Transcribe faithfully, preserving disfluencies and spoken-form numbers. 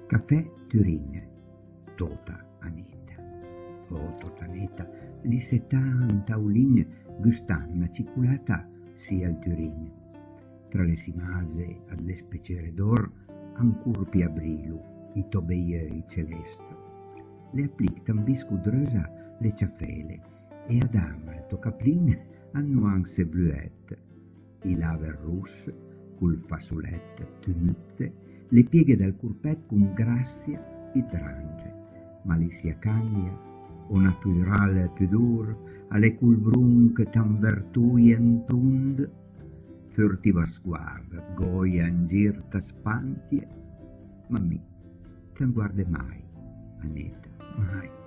Cafè Turin, tota a neta. Oh, tota neta, lì setà an taulin, gustant na cicolata sì al Turin. Tra le simase ad le specere d'or, ancor pi a brilu i to bei euj celest. Le applic tan visco dreusa le ciafele e a dam al to caplin an noanse bluet. I laver ross, col fasolet, tenute, le pieghe dal corpet con grassia e trange, ma lì sia cambia, o natural pudor, a le col bronch tan vertoi e an tond, furtiva sguarda, goia an gir ta spantie, ma mi tan guarde mai, a neta, mai.